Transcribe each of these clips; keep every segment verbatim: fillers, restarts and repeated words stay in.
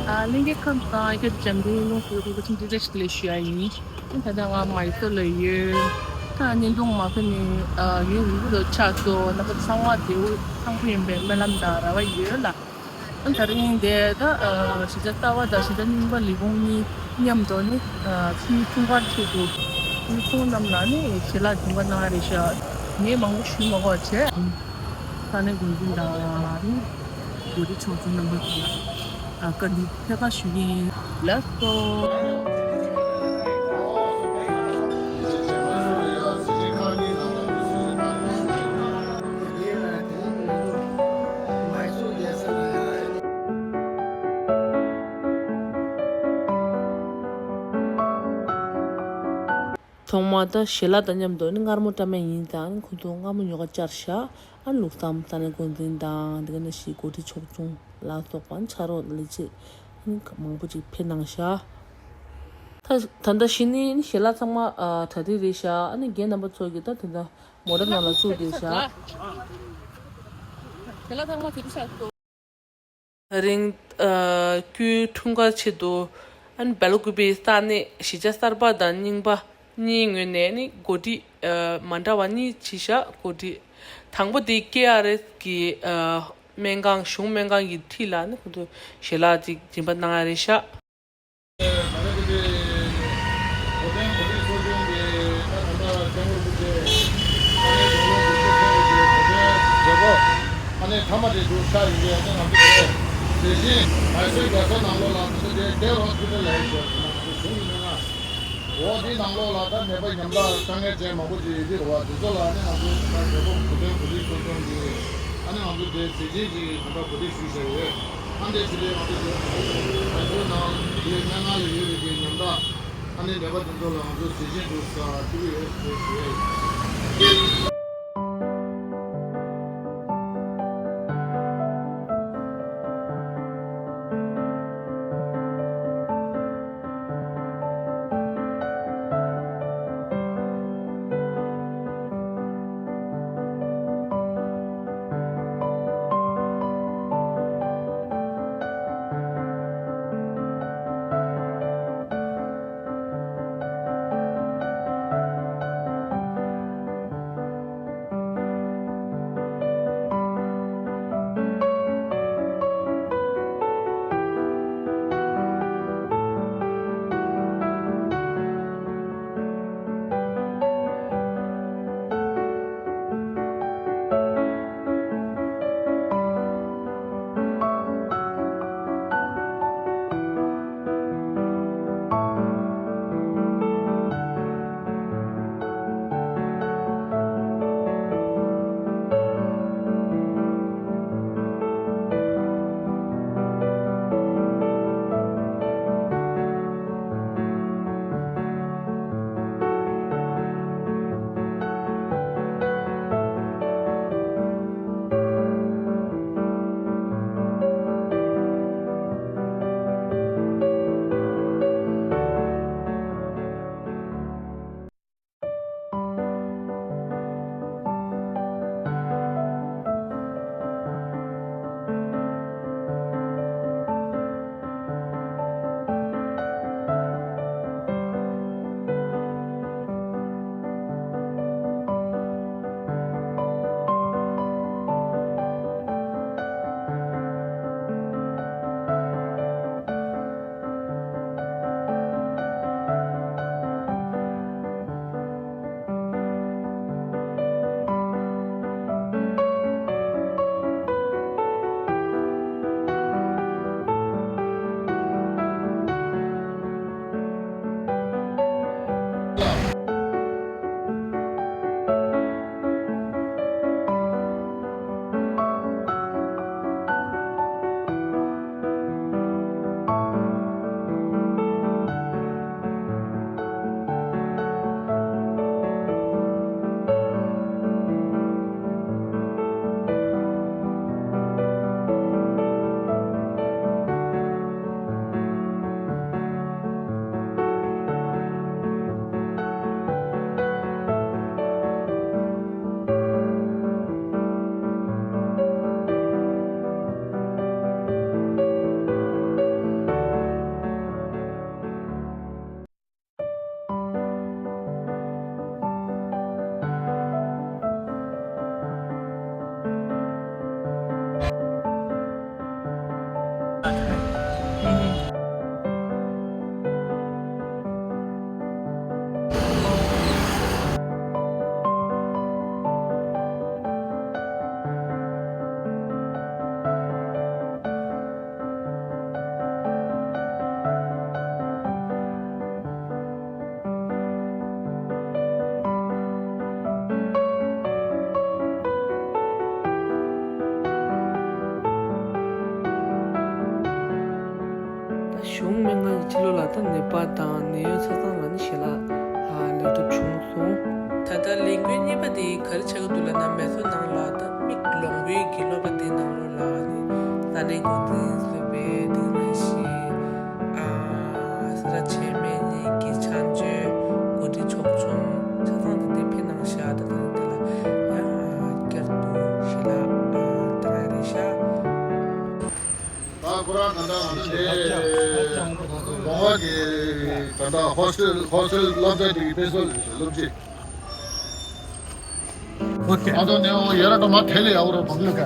ཨ། ལྷན་རྒྱས་ཁམས་བཟང་། སྐད་ཆ་འཇམ་པོའི་ལུང་ཁུལ་ཁུལ་ཁུལ་ཁྲིམས་འཛིན་བཀྲ་ཤིས་བདེ་ལེགས་ཞུ་ཡ་ཡིན། ད་ལྟ་ང་མའི་སོར་ལ་ཡོད། ད་བརྙན་ཐུང་མ་ཕེབས་ནས་ཨ་ཡུན་རིང་པོ་ཆགས་སོང་། རྣམ་པ་ཚང་མ་བདེ་པོ་ཐང་པོ་ཡིན་པའི་སྨོན་ལམ་དང་རེ་བ་ཡོད་ལ། ཨ། ད་རིང་འདི་ད་ཨ་གཞིས་ཆགས་གསར་པ་དང་གཞིས་ཆགས་རྙིང་པ་ལས་ཁུངས་གཉིས་མཉམ་དུ་ནི་ཨ་ཕྱིའི་འཁྲུངས་སྐར་ཆེད་དུ། ཕྱིའི་ཁོང་རྣམས་ལ་ནི་ཞལ་ལག་སྦྱིན་པ་གནང་ཡ་རེད་ཤག་ངས་མང་པོ་ཞུ་མ་དགོས་བྱས། ས་གནས་འགོ་འཛིན་དང་ནི་འགོ་ཁྲིད་ཚོགས་ཆུང་རྣམ་པ་ཚོ་ལ་ཨ་བཀའ་དྲིན་ཕེབས་ཁ་ཞུ་གི་ཡིན། ལགས་སོ། ཐོག་མར་ད་ཞལ་ལག་དང་མཉམ་དུ་ནི་མངར་མོ་བཀྲམ་ཡས་ཡིན་ཙང་ཁོང་ཚོ་མངར་མོ་ཉོ་ག་བཅར་ཤག་ཨ་ལུགས་བསམ་ས་གནས་འགོ་འཛིན་དང་དེ་ག་ནང་བཞིན་འགོ་ཁྲིད་ཚོགས་ཆུང་ལ་སོགས་པ་ཕྱག་རོགས་ལས་བྱེད་ཨ་ནི་མང་པོ་ཅིག་ཕེབས་གནང་ཤག་ད་ད་ལྟ་གཞི་ནས་ནི་ཞལ་ལག་ཚང་མ་ཨ་གྲ་སྒྲིག་རེད་ཤག་ཨ་ནི་རྒན་རྣམ་པ་ཚོ་གིས་ད་དེ་འདྲ་མོ་ཊ་ནང་ལ་བཙུགས་བསྡད་ཤག་ཞལ་ལག་ཚང་མ་གྲ་སྒྲིག་ཤག་ད་རིང་ཨ་སྐུའི་འཁྲུངས་སྐར་ཆེད་དུ་ཨ་ནི་སྦེལ་ཀོབ་པའི་ས་གནས་གཞིས་ཆགས་གསར་པ་དང་རྙིང་པ་གཉིས་ངོས་ནས་ནི་འགོ་ཁྲིད་ཨ་མ་འདྲ་བ་གཉིས་ཕྱིན་ཤག་འགོ་ཁྲིད་དང་པོ་དེ་ཀེ་ཨར་ཨེས་ཀྱི་ཨ་སྨན་ཁང་། གཞུང་སྨན་ཁང་གི་འཁྲིས་ལ་ནི་ཁོང་ཚོ་ཞལ་ལག་ཅིག་སྦྱིན་པ་གནང་ཡ་རེད་ཤག་ད་རེས་ཀྱི་གོ་སྟོན་གོ་སྒྲིག་ཚོགས་ཆུང་གི་ད་ད་ལྟ་སྐྱབས་མགོན་རིན་པོ་ཆེ་ཨ་ནི་དགུང་ལོ་དགུ་བཅུ་ཐོན་པའི་གོ་སྟོན་མཛད་སྒོ་ཨ་ནི་མཐའ་མ་དེ་འདུག་ཤག་ཡིན་པས། ཨ་ནི་ང་ཚོ་དེ་དེ་བཞིན་མའི་སོར་རྒྱལ་ས་ནང་ལོགས་ལ་ད་ལྟ་དེ་དེ་ཧོ་སི་པི་ཊལ་ལ་ཡོད་ཟེར་ན་ང་ཚོ་གཞུང་གི་སྨན་ཁང་། འོ་དེའི་ནང་ལོགས་ལ་ད་ནད་པ་ཉམ་ཐག་དཀའ་ངལ་ཅན་མང་པོ་ཅིག་ཡོད་ཀྱི་རེད་བ། དེ་ཚོ་ལ་ཨ་ནི་ང་ཚོ་ད་མཛད་སྒོ་གོ་སྟོན་གོ་སྒྲིག་ཚོགས་ཆུང་གིས་ཨ་ནི་ང་ཚོ་དེ་གཟི་བརྗིད་ཅིག་གང་འདྲ་གོ་སྒྲིག་ཞུས་བཞག་ཡོད། ཨ་འདི་ཕྱི་ལོའི་ང་ཚོ་དེ་ང་ཚོའི་ནང་དེ་སྨན་ཁང་ལ་ཡོད་པའི་དེ་ཉམ་ཐག་ཨ་ནི་ནད་པ་དེ་ཚོ་ལ་ང་ཚོ་གཟི་བརྗིད་འདུག་ས་ཐུག་གི་ཡོད་ཞེས་ཞུ་ཡ་ཡིན། གཞུང་མི་མང་གི་ཕྱི་ལོགས་ལ་ད་ནད་པ་དང་ནད་ཡམས་ཆ་ཚང་ལ་ནི་ཞལ་ལག་ལེགས་གྲུབ་བྱུང་སོང་། ད་ལྟ་ལས་འགུལ་གཉིས་པ་དེ་ག་རེ་ཆགས་ཀྱི་འདུག་ལབ་ན། མེ་སོར་ནང་ལ་ད་མིག་ལོང་བའི་དགེ་སློབ་པ་དེ་ནང་ལོགས་ལ་ནི་ས་གནས་འགོ་འཛིན་ཟུར་པའི་དེ་ནང་བཞིན་ཨ་སེ་ར་བྱེས་སྨད་གཉིས་ཀྱི་ཕྱག་མཛོད་འགོ་ཁྲིད་ཚོགས་ཆུང་ཆ་ཚང་དེ་དེ་ཕེབས་གནང་ཤག་ད་ད་དེ་ལ་ཡང་བསྐྱར་དུ་ཞལ་ལག་བསྟར་ཡ་རེད་ཤག་ད་ཁོ་རང་ད་ལྟ་ང་ཚོ་འདི་གོང་བ་གི་ད་ལྟ་ཧོ་སི་ཊེལ་ཧོ་སི་ཊེལ་སློབ་གྲྭ་དེ་གི་པེ་སོ་ལ་སློབ་སྤྱི། ཨོ་ཁེ། ང་ཚོ་ནེའོ་ཡ་ར་ཏོ་མ་ཐེ་ལེ་ཡ་བོ་རོ་བང་ལུ་ཀ།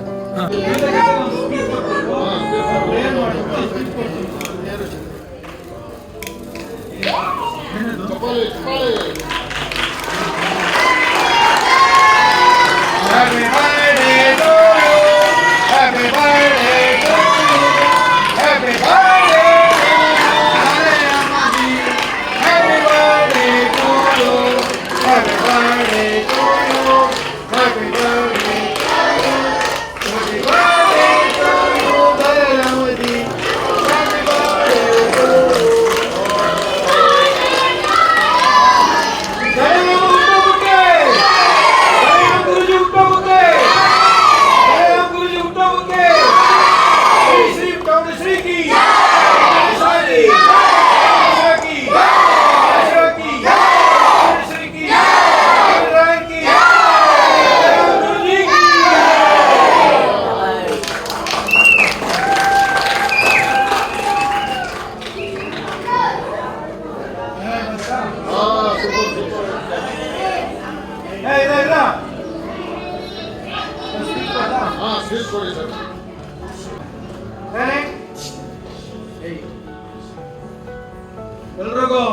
ಎಲ್ರಿಗೂ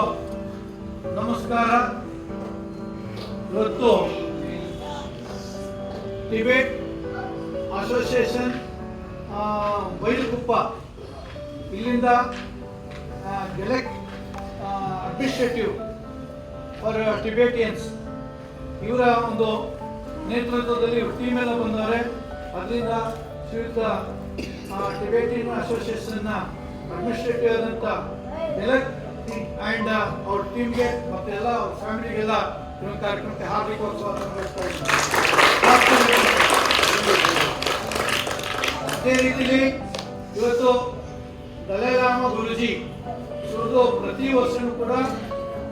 ನಮಸ್ಕಾರ. ಇವತ್ತು ಟಿಬೆಟ್ ಅಸೋಸಿಯೇಷನ್, ಆ, ಬೈಲುಕುಪ್ಪ ಇಲ್ಲಿಂದ, ಆ, ಡೆಲೆಕ್ಟ್, ಆ, ಅಡ್ಮಿನಿಸ್ಟ್ರೇಟಿವ್ ಫಾರ್ ಟಿಬೆಟಿಯನ್ಸ್ ಇವರ ಒಂದು ನೇತೃತ್ವದಲ್ಲಿ ಇವ್ರ ಟೀಮ್ ಎಲ್ಲ ಬಂದವ್ರೆ. ಅದರಿಂದ ಶ್ರೀಯುತ, ಆ, ಟಿಬೆಟಿಯನ್ ಅಸೋಸಿಯೇಷನ್ನ ಅಡ್ಮಿನಿಸ್ಟ್ರೇಟಿವ್ ಆದಂಥ ಡೆಲೆಕ್ಟ್ ಆ್ಯಂಡ್ ಅವ್ರ ಟೀಮ್ಗೆ ಮತ್ತೆ ಎಲ್ಲ ಅವ್ರ ಫ್ಯಾಮಿಲಿಗೆಲ್ಲ ಈ ಒಂದು ಕಾರ್ಯಕ್ರಮಕ್ಕೆ ಹಾರ್ದಿಕವಾದ ಸ್ವಾಗತ ಬಯಸ್ತಾ ಇದ್ದೀನಿ. ಅದೇ ರೀತಿಲಿ ಇವತ್ತು ದಲೈ ಲಾಮಾ ಗುರುಜಿ ಇವ್ರದ್ದು ಪ್ರತಿ ವರ್ಷನೂ ಕೂಡ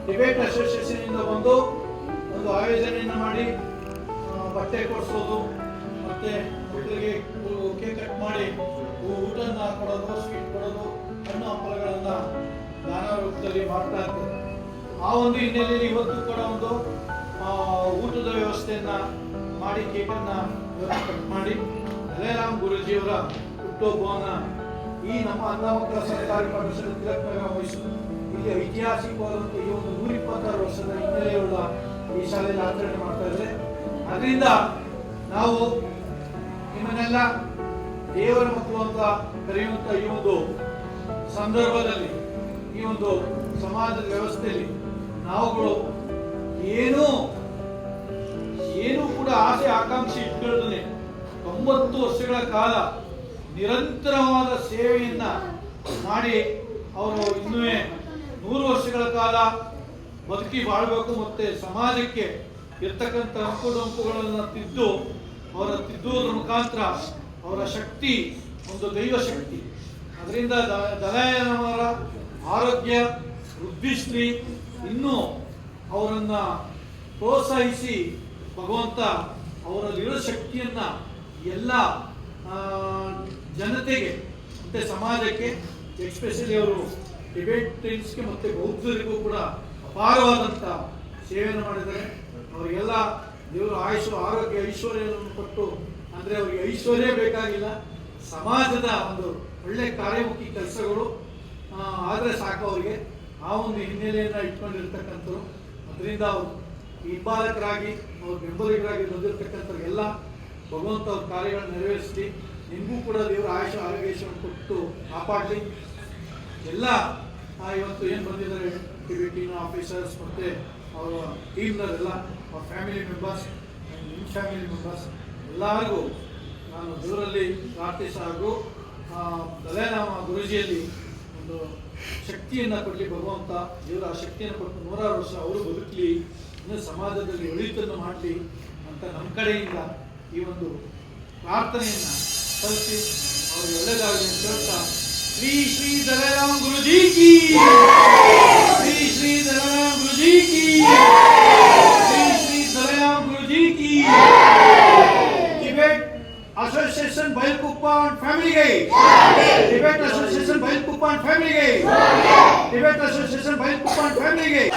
ಟಿಬೆಟ್ ಅಸೋಸಿಯೇಷನ್ ಇಂದ ಬಂದು ಒಂದು ಆಯೋಜನೆಯನ್ನು ಮಾಡಿ, ಆ, ಬಟ್ಟೆ ಕೊಡಿಸೋದು, ಮತ್ತೆ ಮಕ್ಕಳಿಗೆ ಕೇಕ್ ಕಟ್ ಮಾಡಿ ಊಟನ ಕೊಡೋದು, ಸ್ವೀಟ್ ಕೊಡೋದು, ಹಣ್ಣು ಹಂಪಲುಗಳನ್ನ ದಾನ ರೂಪದಲ್ಲಿ ಮಾಡ್ತಾ ಇರ್ತಾರೆ. ಆ ಒಂದು ಹಿನ್ನೆಲೆಯಲ್ಲಿ ಇವತ್ತು ಕೂಡ ಒಂದು, ಆ, ಊಟದ ವ್ಯವಸ್ಥೆಯನ್ನ ಮಾಡಿ, ಕೇಕ್ ಅನ್ನ ಕಟ್ ಮಾಡಿ, ದಲೈರಾಮ್ ಗುರೂಜಿಯವರ ಹುಟ್ಟುಹಬ್ಬವನ್ನ ಈ ನಮ್ಮ ಅನ್ನ ಮಕ್ಕಳ ಸಹಕಾರಿ ಪಾಠಶಾಲೆ ತಿಲಕ್ ನಗರ ಮೈಸೂರು ಇಲ್ಲಿ ಐತಿಹಾಸಿಕವಾದಂತಹ ಈ ಒಂದು ನೂರಿಪ್ಪತ್ತಾರು ವರ್ಷದ ಹಿನ್ನೆಲೆಯುಳ್ಳ ಈ ಶಾಲೆಯಲ್ಲಿ ಆಚರಣೆ ಮಾಡ್ತಾ ಇದ್ದಾರೆ. ಅದರಿಂದ ನಾವು ನಿಮ್ಮನ್ನೆಲ್ಲ ದೇವರ ಮಕ್ಕಳು ಅಂತ ಕರೆಯುವಂತ ಈ ಒಂದು ಸಂದರ್ಭದಲ್ಲಿ, ಈ ಒಂದು ಸಮಾಜದ ವ್ಯವಸ್ಥೆಯಲ್ಲಿ ನಾವುಗಳು ಏನೂ, ಏನೂ ಕೂಡ ಆಸೆ ಆಕಾಂಕ್ಷೆ ಇಟ್ಕೊಳ್ದೇನೆ ತೊಂಬತ್ತು ವರ್ಷಗಳ ಕಾಲ ನಿರಂತರವಾದ ಸೇವೆಯನ್ನ ಮಾಡಿ, ಅವರು ಇನ್ನೂ ನೂರು ವರ್ಷಗಳ ಕಾಲ ಬದುಕಿ ಬಾಳ್ಬೇಕು, ಮತ್ತೆ ಸಮಾಜಕ್ಕೆ ಇರ್ತಕ್ಕಂಥ ಅಂಕು ಡೊಂಕುಗಳನ್ನ ತಿದ್ದು, ಅವರ ತಿದ್ದುವುದರ ಮುಖಾಂತರ ಅವರ ಶಕ್ತಿ ಒಂದು ದೈವ ಶಕ್ತಿ. ಅದರಿಂದ ದ-, ದಲೈಲಾಮರ ಆರೋಗ್ಯ ವೃದ್ಧಿಸ್ಲಿ, ಇನ್ನೂ ಅವರನ್ನ ಪ್ರೋತ್ಸಾಹಿಸಿ, ಭಗವಂತ ಅವರಲ್ಲಿರೋ ಶಕ್ತಿಯನ್ನ ಎಲ್ಲ, ಆ, ಜನತೆಗೆ ಮತ್ತೆ ಸಮಾಜಕ್ಕೆ, ಎಸ್ಪೆಷಲಿ ಅವರು ಟಿಬೆಟಿಯನ್ಸ್ಗೆ ಮತ್ತೆ ಬೌದ್ಧರಿಗೂ ಕೂಡ ಅಪಾರವಾದಂಥ ಸೇವೆಯನ್ನು ಮಾಡಿದ್ದಾರೆ. ಅವರಿಗೆಲ್ಲ ದೇವರು ಆಯುಷ್, ಆರೋಗ್ಯ, ಐಶ್ವರ್ಯವನ್ನು ಕೊಟ್ಟು, ಅಂದ್ರೆ ಅವರಿಗೆ ಐಶ್ವರ್ಯ ಬೇಕಾಗಿಲ್ಲ, ಸಮಾಜದ ಒಂದು ಒಳ್ಳೆ ಕಾರ್ಯಮುಖಿ ಕೆಲಸಗಳು, ಆ, ಆದ್ರೆ ಸಾಕು ಅವರಿಗೆ. ಆ ಒಂದು ಹಿನ್ನೆಲೆಯನ್ನ ಇಟ್ಕೊಂಡಿರ್ತಕ್ಕಂಥವ್ರು. ಅದರಿಂದ ಅವರು ಹಿಂಬಾಲಕರಾಗಿ, ಅವ್ರ ಬೆಂಬಲಿಗರಾಗಿ ಬಂದಿರತಕ್ಕಂಥವ್ರಿಗೆಲ್ಲ ಭಗವಂತ ಅವ್ರ ಕಾರ್ಯಗಳನ್ನ ನೆರವೇರಿಸಲಿ. ನಿಮಗೂ ಕೂಡ ದೇವರು ಆಯುಷ್ ಆರೋಗ್ಯ ಐಶ್ವರ್ಯ ಕೊಟ್ಟು ಕಾಪಾಡಲಿ. ಎಲ್ಲ, ಆ, ಇವತ್ತು ಏನು ಬಂದಿದ್ದಾರೆ ಟಿಬೆಟಿಯನ್ ಆಫೀಸರ್ಸ್ ಮತ್ತೆ ಅವರ ಟೀಮ್ನವರೆಲ್ಲ, ಅವ್ರ ಫ್ಯಾಮಿಲಿ ಮೆಂಬರ್ಸ್, ನಿಮ್ಮ ಫ್ಯಾಮಿಲಿ ಮೆಂಬರ್ಸ್ ಎಲ್ಲರಿಗೂ ನಾನು ದೇವರಲ್ಲಿ ಪ್ರಾರ್ಥಿಸಿ ಹಾಗೂ, ಆ, ದಲೈಲಾಮಾ ಗುರೂಜಿಯಲ್ಲಿ ಒಂದು ಶಕ್ತಿಯನ್ನು ಕೊಡಲಿ ಭಗವಂತ. ದೇವರ ಆ ಶಕ್ತಿಯನ್ನು ಕೊಟ್ಟು ನೂರಾರು ವರ್ಷ ಅವರು ಬದುಕಲಿ, ಇನ್ನೂ ಸಮಾಜದಲ್ಲಿ ಒಳಿತನ್ನು ಮಾಡಲಿ ಅಂತ ನಮ್ಮ ಕಡೆಯಿಂದ ಈ ಒಂದು ಪ್ರಾರ್ಥನೆಯನ್ನ ಸಲ್ಲಿಸಿ, ಅವರು ಒಳ್ಳೆಯದಾಗಲಿ ಅಂತ ಹೇಳ್ತಾ, ಶ್ರೀ ಶ್ರೀ ದಲೈರಾಮ್ ಗುರುಜಿ ಕಿ, ಶ್ರೀ ಶ್ರೀ ದಲೈರಾಮ್ ಗುರುಜಿ ಕಿ, ಶ್ರೀ ಶ್ರೀ ದಲೈರಾಮ್ ಗುರುಜಿ ಕಿ. Tibet Association Bailkuppan family gei. Tibet Association Bailkuppan family gei. Tibet Association Bailkuppan family gei.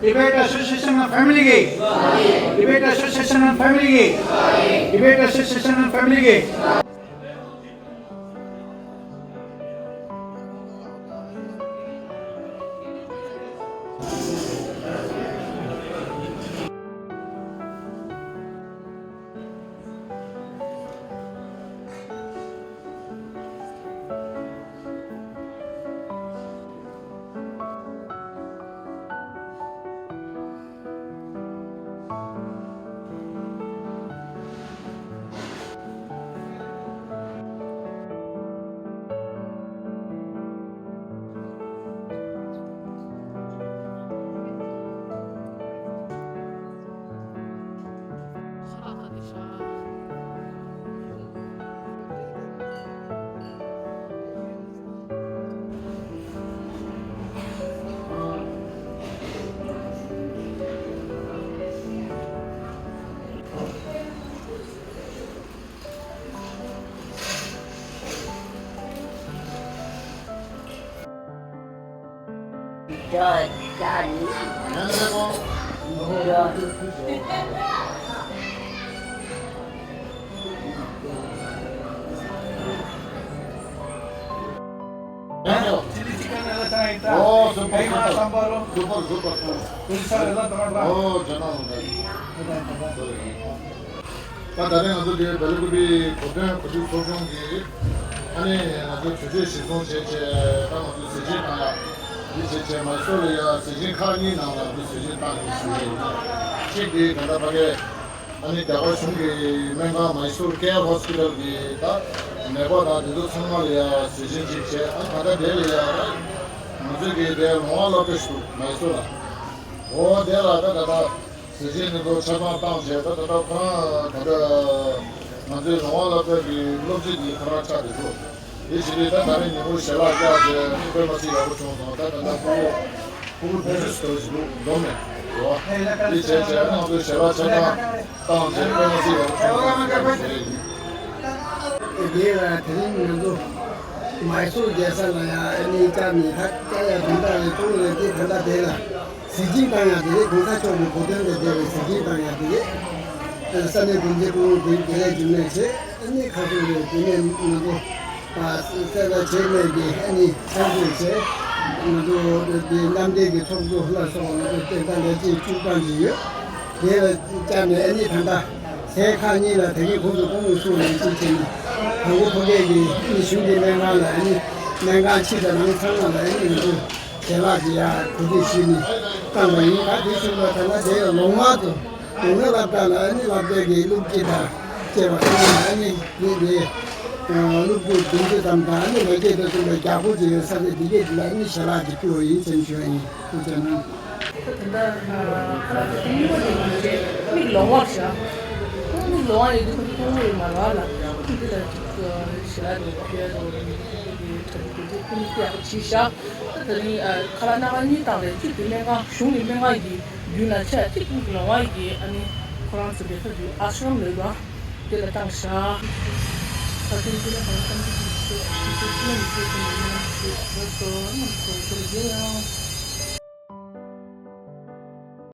Tibet Association of Family Gay. Tibet Association of Family Gay. Tibet Association of Family Gay. Chili chicken ಎಲ್ಲ ಚೆನ್ನಾಗಿತ್ತಾ? ಓ, super, ಕೈಮಾ super. Sambar? Super, super. ಪುಳಿಸಾರು ಎಲ್ಲ ತಗೊಂಡ್ರಾ? ಓ, ಚೆನ್ನಾಗಿದೆ. ད་ད་རེས་ང་ཚོ་དེ་སྦེལ་ཀོབ་པི་གོ་སྟོན་གོ་སྒྲིག་ཚོགས་ཆུང་གིས་ཨ་ནི་ང་ཚོ་གྲོས་ཆོད་གཞིར་བཟུང་བྱས་བྱས་ད་ང་ཚོ་གཟི་བརྗིད་བཏང་ཡག་འདི་བྱས་བྱས་མཱི་སོར་ལ་ཡ་གཟི་བརྗིད་ཁག་གཉིས་ནང་ལ་ང་ཚོ་གཟི་བརྗིད་བཏང་གི་ཞུ་གི་ཡོད། གཅིག་དེ་ད་ལྟ་ཕ་གི་ཨ་ནི་རྒྱ་གར་གཞུང་གི་སྨན་ཁང་Mysore Care Hospital གི་ད་ནད་པ་དང་དེ་ཚོ་ཚང་མ་ལ་ཡ་གཟི་བརྗིད་གཅིག་བྱས། ཨ་ད་ལྟ་དེ་ལ་ཡ་ང་ཚོ་གི་དེ་ལོང་བ་སློབ་གྲྭ་ཞིག་འདུག་མཱི་སོར་ལ། འོ་དེ་ལ་ད་ད་ད་གཟི་བརྗིད་ནི་ཚོ་ཆ་ཚང་བཏང་བྱས། ད་ད་ད་ཁོ་རང་ད་ད་ང་ཚོའི་ལོང་བ་སློབ་གྲྭ་གི་སློབ་སྤྱི་དེ་ཁོ་རང་ཆགས་བསྡད་འདུག་དེ་བྱས་ཏེ་ད་ད་རེས་ཉིན་མོ་ཞལ་ལག་བཀྱགས་བྱས་དཔེ་མ་སྲིད་ཡག་པོ་བྱུང་སོང་། ད་ད་ད་ཁོ་བོ་ཁོ་བོ་བུ་ཤི་སི་ཏོ་ཞིག་འདུག་འདོམས་ནས་རེད་བ། དེ་བྱས་བྱས་ང་ཚོའི་ཞལ་ལག་ཆ་ཚང་བཏང་བྱས་དཔེ་མ་སྲིད་ཡག་པོ་བྱུང་སོང་ཞེས་ཡིན། དེ་ལ་དེ་རིང་ང་ཚོ་མཱི་སོར་རྒྱལ་ས་ལ་ཡ་ཨ་ནི་བཅར་ནས་ད་བཅར་ཡ་དོན་དག་རེད། གཙོ་བོ་རེད་དེ་ད་ལྟ་དེ་ལ་གཟི་བརྗིད་བཏང་ཡག་དེ་རེད། གོང་ས་མཆོག་གི་གོ་སྟོན་དང་འབྲེལ་བའི་གཟི་བརྗིད་བཏང་ཡག་དེ་རེད། ས་གནས་དགོན་སྡེ་ཀུན་དགོན་དེ་ལས་རྒྱུན་ལས་བྱས། ཨ་ནི་ཁ་སང་རེད། དེ་ནས་ང་ཚོ་ཨ་སེ་ལ་བྱེད་མེད་ཀྱི་ཨ་ནི་ཚང་ཚོས་བྱས། ང་ཚོ་དེ་མཉམ་འབྲེལ་གྱི་ཚོགས་གཙོ་ལ་སོགས་ང་ཚོ་བསྟན་རྟགས་ལས་བྱེད་བཅུ་གྲངས་ཅིག་ཡོད། དེ་ལ་བཅར་ནས་ཨ་ནི་ད་ལྟ་ཟས་ཁག་གཉིས་ལ་ད་གིན་ཁོང་ཚོ་ཁོང་གི་གསུང་ལ་ཅིག་བྱས་ནས་དང་པོ་ཕ་གིའི་གི་ཨ་ནི་གཞུང་གི་སྨན་ཁང་ལ་ཨ་ནི་སྨན་ཁང་ཕྱི་དང་ནང་ཚང་མ་ལ་ཨ་ནི་ང་ཚོ་ཞལ་ལག་ཅིག་ཡར་གོ་སྒྲིག་ཞུས་ནས་བཏང་བ་ཡིན། ད་དེ་བཞིན་པ་ད་ལྟ་དེ་ཡང་ལོང་བ་དང་། ཡང་ན་སློབ་གྲྭ་ལ་ཨ་ནི་སློབ་གྲྭའི་གི་སློབ་སྤྱི་དང་བཅས་པ་ཚང་མ་ཨ་ནི་འདི་འདི་སློབ་ཕྲུག་བདུན་ཅུ་ཙམ་དང་ཨ་ནི་ལོ་བརྒྱད་དང་མཚུངས་པའི་རྒྱ་སྒོར་ཅིག་ཡོད་ས་དེ་འདི་གས་འདི་ལ་ཨ་ནི་ཞལ་ལག་ཅིག་ཕུལ་བ་ཡིན་ཟེར་ཞུ་བ་ཡིན། ཐུགས་རྗེ་གནང་། ད་ལྟ་ཁ་ལག་དེ་གཉིས་པ་དེ་ཡིན་ཚེ་མིག་ལོང་བ་བཞག་ཁོང་མིག་ལོང་བ་ཡོད་དུས་ཁོང་མཐོང་བ་ཡོད་མ་རེད་བ་ལ། འདི་ལ་ཞལ་ལག་དེ་ཕུལ་ཡ་དང་། ཁོང་མིག་ལོང་བ་ཡོད་དུས་ཁོང་མིག་ལོང་བ་ཡོད་དུས་ཁོང་མིག་ལོང་བ་ཡོད་དུས་ཁོང་མིག་ལོང་བ་ཡོད་དུས་ཁོང་མིག་ལོང་བ་ཡོད་དུས་ཁོང་མིག་ལོང་བ་ཡོད་དུས་ཁོང་མིག་ལོང་བ་ཡོད་དུས་ཁོང་མིག་ལོང་བ་ཡོད་དུས་ཁོང་མིག་ལོང་བ་ཡོད་དུས་ཁོང་མིག་ལོང་བ་ཡོད་དུས་ཁོང་མིག་ལོང་བ་ཡོད་དུས་ཁོང་མིག་ལོང་བ་ཡོད་དུས་ཁོང་མིག་ལོང་བ་ཡོད་དུས་ཨ་ཤི་རམ་ཟེར་བའི་ས་དེ་ཨ་ཤི་རམ་ལ་ཡོད་པ་དེ་ལ་བཏང་བཞག་ད་ཐེངས་ཀྱི་ལ་གང་བཏང་གི་ཞིག་ཤོག་ཤིག་ཤོག་ཅི་ལ་མི་ཤོག་ཅི་ལ་ཡིན་ན་ཤོག་ད་སོ་ནམ་སོ་སོ་ལ་རྒྱལ་ཡང་